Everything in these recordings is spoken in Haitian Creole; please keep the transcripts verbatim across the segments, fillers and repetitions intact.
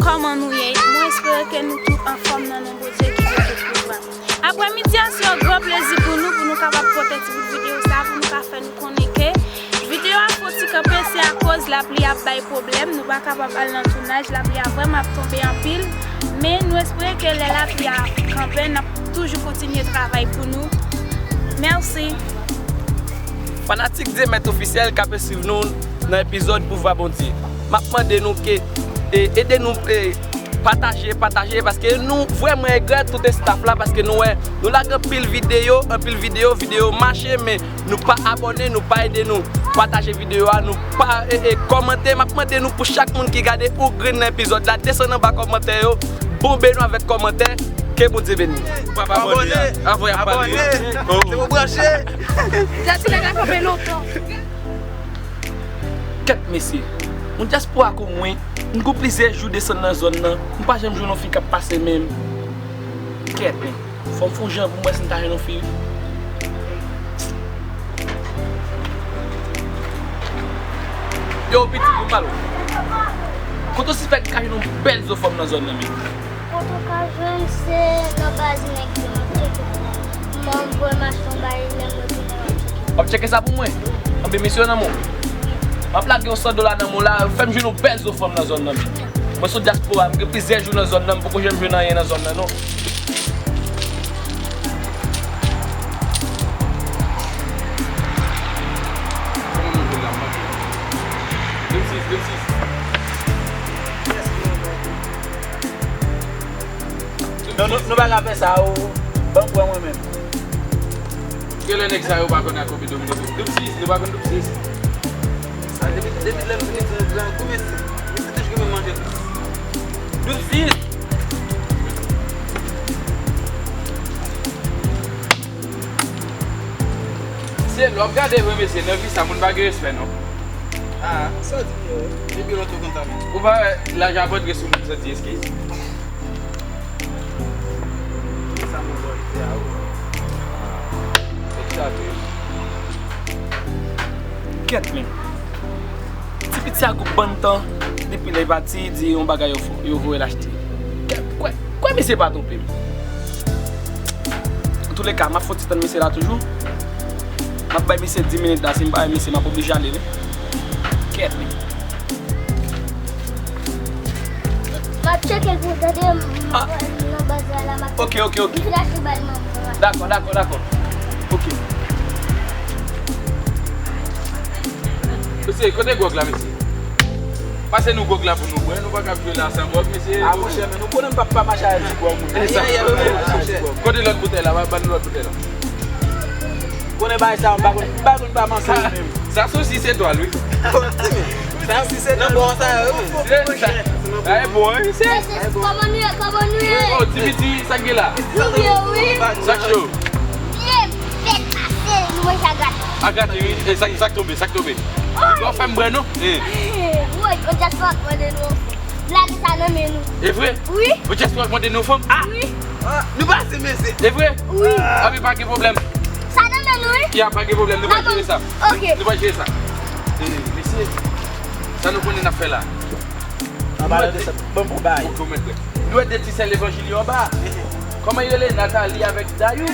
Kòman nou ye? Mwen espere ke nou tout anfòm nan non Bondye ki gen tout pouvwa. Aprè midi a, se yon gran plezi pou nou, pou nou kapab pote ti bout videyo sa, pou nou ka fè nou konnen ke videyo a fè ti kanpe, se akoz lapli ap bay pwoblèm, nou pa kapab al nan tounaj, lapli a vrèman ap tonbe anpil, men nou espere ke lè lapli a kanpe, n ap toujou kontinye travay pou nou. Mèsi. Fanatik Zemèt Ofisyèl k ap swiv nou nan epizòd Pouvwa Bondye. M ap mande nou ke, e, ede nou, e, pataje, pataje, paske nou vrèman egrè tout staff la, paske nou wè, nou lage anpil videyo, anpil videyo, videyo mache, men nou pa abòne, nou pa ede nou pataje videyo a, nou pa, e, e, kòmante. M ap mande nou pou chak moun ki gade ou grenn nan epizòd la, desann anba kòmantè yo, bonbe nou avèk kòmantè, ke Bondye beni. Ou pa abòne a? Avè ap pale. Abòne. Oh. Se pou branche. Dati nèg la kanpe lontan. Kèt mesye, yon dyaspora kon mwen, m gon plizyè jou desann nan zòn nan, m pa janm jwenn yon fi k ap pase menm. Kèt men, fò m fè yon jan pou m wè si m ta jwenn yon fi. Yo, pitit, pou m pale w. Kote w sispèk m ka jwenn yon bèl zo fanm nan zòn nan menm? Kote w ka jwenn se nan baz nèg yo, m ap tcheke. Mwen, m voye m achte yon bagay, lè m retounen, m ap tcheke. W ap tcheke sa pou mwen? Anben, mesye nan men w. M ap lage yon san dola nan men w la, fè m jwenn yon bèl zo fanm nan zòn nan, men. Mwen se yon dyaspora, m gen plizyè jou nan zòn nan, m poko janm jwenn anyen nan zòn nan, non. Vennsis, vennsis. Non, nou, nou pa ka fè sa, o. Ban m pran mwen menm. Genlè nèg sa yo pa konn ak konbidon m. Doub sis, nou pa konn doub sis? Sa, depi, depi lè m vini di nou grangou, mesye. Mesye toujou gen menm manje. Doub sis. Se lè w ap gade vre, mesye, nan vi sa, moun pa gen respè, non. Ah, sa w di, yo? Depi lontan konn sa, men. Ou pa wè, laj ap antre sou moun santi eskiz. Sa moun bò ite a, wi. Kèt, men. Ti pitit sa gon bann tan, depi lè l pati, di yon bagay yo fo, yo voye l achte. Kèt, kwè, kwè misye pa twonpe m. Antouleka, m ap fè yon ti tann misye la toujou. M ap bay misye dis minit la, si m pa wè misye, m ap oblije ale, wi. Kèt, men. M ap tcheke l pou tande m nan baz la, la, m ap... Ok, ok, ok. M fin achte bay manman. Dakò, dakò, dakò. Ok. Mesye, kote gwòg la, mesye? Pase nou gwòg la pou nou bwè, nou pa kab jwe la san gwòg, mesye. Ah, monchè, men nou konnen m p ap pa mache avèk ti gwòg, mwen. Kote lòt boutèy la? Ban nou lòt boutèy la. Konnen bagay sa, m pa konn, m pa konn pa manke menm. Sa sosis etwal, wi. Sa sosis etwal. Nan bò sa, wi. Sa e bon, wi, se. Kòman nou ye, kòman nou ye? Oh, ti piti, sa k gen la? Nou byen, wi. Sa k cho? Byen, fèt pase, nou manje a grate. A grate, wi. E sa, sa k tonbe, sa k tonbe. Ou fè m bwè, non? Woy, yon dyaspora k mande nou. Lage sa nan men nou. E vre? Wi. Yon dyaspora k mande nou fanm? Ah! Wi. Nou pase, mesye. E vre? Wi. Anben, pa gen pwoblèm. Sa nan men nou, wi. Ya, pa gen pwoblèm. Nou pral jere sa. Ok. Nou pral jere sa. E, mesye, sa nou konnen n ap fè la? Anba de sa, bon, bon, bay. Ok, mèt. Nou wè de ti sè levanjil yo anba. Kòman yo rele? Nathalie avèk Dayou.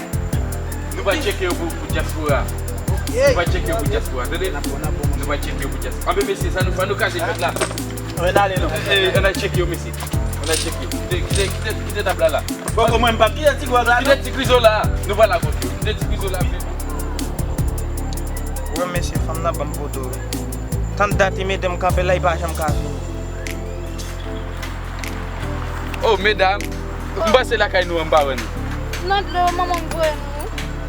Nou pral tcheke yo pou, pou dyaspora. Nou pral tcheke yo pou dyaspora, tande? Nou pral tcheke yo pou dyaspora. Anben, mesye, sa nou fè, nou kraze fèt la. Ann ale, non. E, e, ann al tcheke yo, mesye. Ann al tcheke yo. Kite, kite, kite, kite tab la, la. Bon, kòman m p ap kite ti gwòg la, non? Kite ti krizo la. Nou pral rakonte yo. Kite ti krizo la, vre. Wè, mesye, fanm nan ban m poto. Tann dat e medanm kanpe la, li pa janm ka vini. Oh, medam, m pase lakay nou an, m pa wè nou. Nan dlo, manman m voye nou.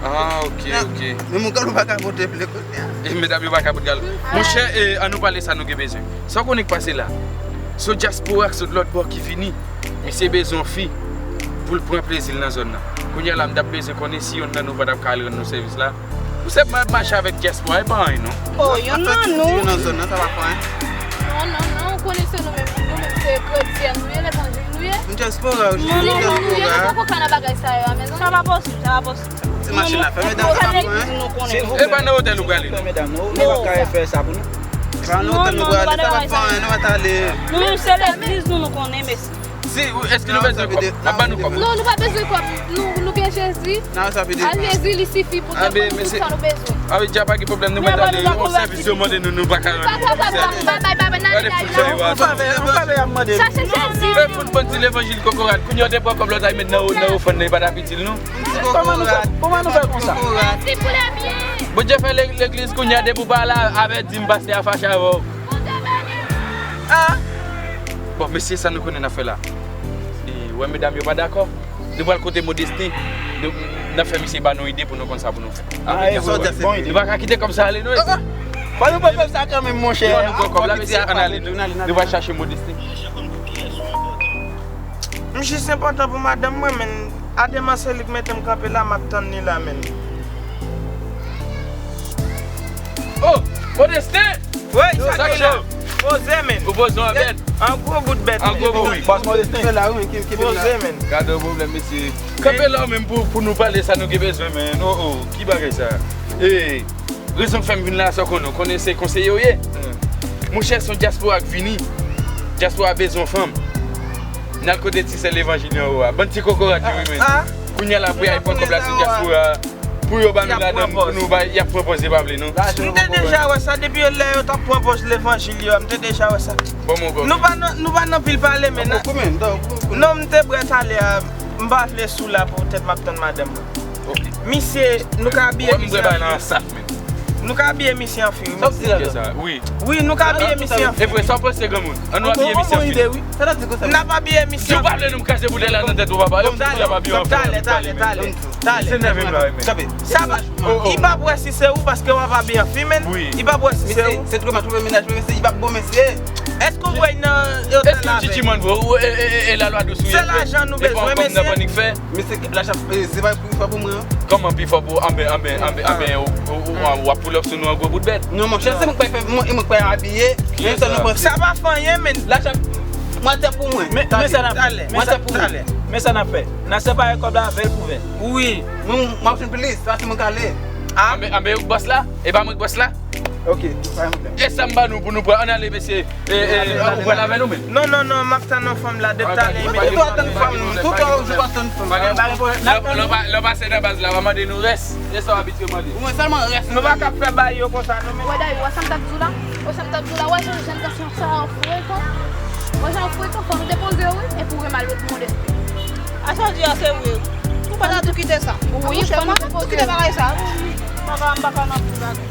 Ah, ok, ok. Men moun galou pa ka pote vle kote a. E medam yo pa ka pote galou. Monchè, e, ann nou pale sa nou gen bezwen. Sa w konnen k pase la? Se yon dyaspora k sot lòt bò ki vini. Misye bezwen yon fi pou l pran plezi l nan zòn nan. Kounye a la, m t ap bezwen konnen si yonn nan nou pa t ap ka al rann nou sèvis la. Ou sèlman ap mache avèk dyaspora, e pa anyen, non. Oh, yonn nan nou. Yonn nan zòn nan, sa pa fè anyen. Non, non, non, ou konnen se nou menm, nou menm se kretyen nou ye, levanjil nou ye. Nou dyaspora, wi, nou dyaspora. Nou poko ka nan bagay sa yo a, mezanmi. Sa pa posib, sa pa posib. Ti machin la, fè medam sa pou mwen. Se vou. E pa nan otèl nou prale, non. Fè medam, non. Nou pa ka fè sa pou nou. Pa nou, nou pa nan bagay sa. Nou menm se legliz nou, nou konnen, mesye. Si, èske nou bezwen kòb? M ap ban nou kòb. Non, nou pa bezwen kòb. Nou, nou gen Jezi. Al Jezi, li sifi pou tout sa nou bezwen. Abe, dja pa gen pwoblèm, nou mèt ale, yon sèvis yo mande nou, nou pa ka rann. Gade fout sa yo a. Chache Jezi. Fè fout bann ti levanjil kokorat. Kounye a w te pran kòb la w t al met nan, nan ofrann nan, e pa t ap itil nou. Kòman nou fè, kòman nou fè konsa? Bondye fè le-, legliz kounye a depi w pa al avèti m pastè a fache avè w. Ah! Bon, mesye, sa nou konnen n ap fè la? E, wè medam yo pa dakò. Nou pral kote Modestin. Nou, n ap fè misye ba nou ide pou nou konn sa pou nou fè. Ah, e vre, bon ide. Nou pa ka kite kòb sa ale, non. Fò nou pran kòb sa kanmenm, monchè. Nou pran kòb la, mesye, ann ale. Nou pral chache Modestin. M jis enpòtan pou madanm mwen, men Adema se li k mete m kanpe la, m ap tann li la, men. Oh, Modestin! Wi, sa k la? Poze, men. Ou poze yon bèt? An gwo bout bèt. An gwo bout. Bòs Modestin. Poze, men. Gade yon pwoblèm, mesye. Kanpe la, menm pou, pou nou pale sa nou gen bezwen, men. Oh, oh, ki bagay sa? Ey. Rezon k fè m vin la, sa w konnen, w konnen se konseye w ye. Monchè, se yon dyaspora k vini. Dyaspora bezwen yon fanm. N al kote ti sè levanjil yo anwo a. Bann ti kokorat yo, wi, men. Kounye a la, pou y al pran kòb la sou dyaspora, pou yo ba nou ladann, pou nou bay, y ap pran pòz, yo pa vle, non. M te deja wè sa, depi lè yo t ap pran pòz levanjil yo a, m te deja wè sa. Bon, mon gars. Nou pa nan, nou pa nan pil pale, men. Non, m te brèt ale a, m pa vle sou la poutèt m ap tann madanm mwen. Ok. Misye, nou ka abiye misye an fi. Nou ka abiye misye an fi, wi, mesye. Wi, nou ka abiye misye an fi. E vre, sa w panse, granmoun? Ann nou abiye misye an fi. N ap abiye misye an fi. Si w pa vle nou, m kraze boutèy la nan tèt ou, papa. Yo, m ap abiye an fi. Talè, talè, talè, talè. Sa va, i p ap wè si se ou, paske w ap abiye an fi, men. I p ap wè si se ou. Se twouve m ap twouve mennaj mwen, mesye, i p ap bon, mesye. Èske w kwè nan otèl la avè m? Èske w titimann vre? Ou, e, e, e, e lalwa dous ou ye vre? Se lajan nou bezwen, mesye. Mesye, lajan, e, se pa pi fò pou mwen, an. Kòman pi fò pou, anben, anben, anben, anben, ou, ou, ou, w ap pull up sou nou an gwo bout bèt? Non, monchè, se mwen k pral fè, mwen, mwen k pral abiye. Sa pa fè anyen, men. Lajan, mwen te pou mwen. Men, men sa n ap fè. Men sa n ap fè. N a separe kòb la, vèl pou vèl. Wi. Mwen, mwen ap jwenn plis, sa se mwen k ale. Anben, anben, ou k bòs la? E pa mwen k bòs la? Ok, pa gen pwoblèm. E sa m ba nou pou nou pran? Ann ale, mesye. E, e, ou pral avè nou menm? Non, non, non, m ap tann yon fanm la depi talè. Ou tou ap tann fanm, tou tou ou ap tann fanm. Pa gen pwoblèm. Lè, lè w pa, lè w pase nan baz la, w a mande nou rès. E sa w abitye mande. Ou mwen sèlman rès. Nou pa ka fè bagay yo konsa, non, men. Wè, dayè, wè sa m t ap di w la? Wè sa m t ap di w la? Wè jan jèn gason sa yo frekan? Wè jan yo frekan, fò nou depoze yo, wi. Epi ou gen mal ret moun de. A sa w di a, se vre, wi. Ou pa ta tou kite sa. Wi, fò nou depoze yo. Tou kite bagay sa. M pa ka, m pa ka nan tout bagay.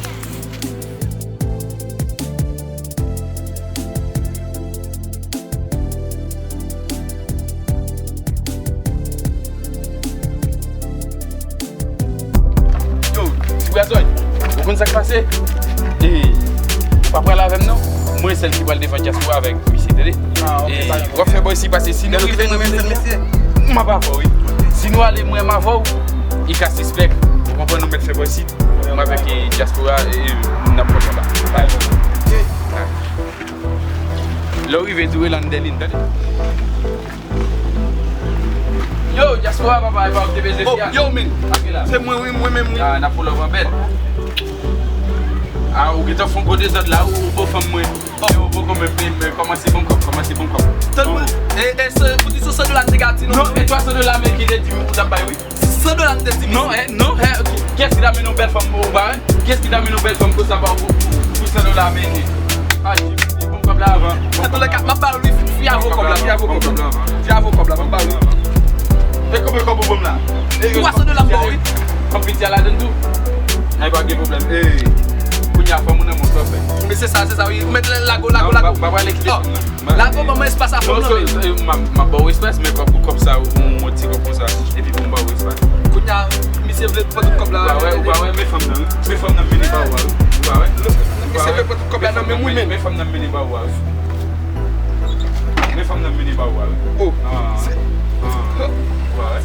Yo, ti brazòy, ou konn sa k pase? E, pa pral avè m non. Mwen sèl ki pral defann dyaspora avèk misye, tande? E, w ap fè bò isi pase si nou rive. M ap avè w, wi. Si nou ale, mwen m avè w, i ka sispèk. Ou konprann, nou mèt fè bò isi. Mwen avèk, e, dyaspora, e, e, n ap kontan la. Lè w rive, tou rele Andelin, tande. Yo, dyaspora, papa, e pa w ki te bezwen fè a. Yo, men. Se mwen, wi, mwen menm, wi. A, n ap pull up an bèl. A, ou gentan fè yon gwo dezòd la, ou, ou bo fanm mwen. Yo, ou poko menm, men, men, kòmanse bon kòb, kòmanse bon kòb. Tann mwen. E, e, se, ou di se san dola m te gati, non? Non, e twa san dola men ki te di m ou t ap bay, wi. San dola m te di, non, eh, non, eh, kiyès ki ta mennen yon bèl fanm pou ou, pa wè? Kiyès ki ta mennen yon bèl fanm konsa ba ou pou, pou, pou san dola ameriken? Ah, Jezi, bon kòb la avan. Antouka, m ap ba ou li, fi a vo kòb la, fi a vo kòb la. Fi a vo kòb la, m ap ba ou li. E konbyen kòb ou ban m la? Twa san dola m ba ou, wi. Kòb piti a ladann tou. Ay, pa gen pwoblèm. Ey, kounye a fanm ou nan mond, sa w fè? Men se sa, se sa, wi. Ou mèt lago, lago, lago. M pa, m pa prale kite fanm nan. Lago, ban mwen espas a fanm nan, men. M ap, m ap ba w espas, men kòb, kòb sa, yon, yon ti kòb konsa, epi pou m ba w espas. Kounye a, misye vle pran tout kòb la. Ou pa wè, ou pa wè, men fanm nan, wi. Men fanm nan m mennen ba ou a, wi. Ou pa wè? Misye vle pran tout kòb la nan men m, wi, men. Men fanm nan m mennen ba ou a, wi. Men fanm nan m mennen ba ou a, wi. Oh. Ah, ah. Ou pa wè?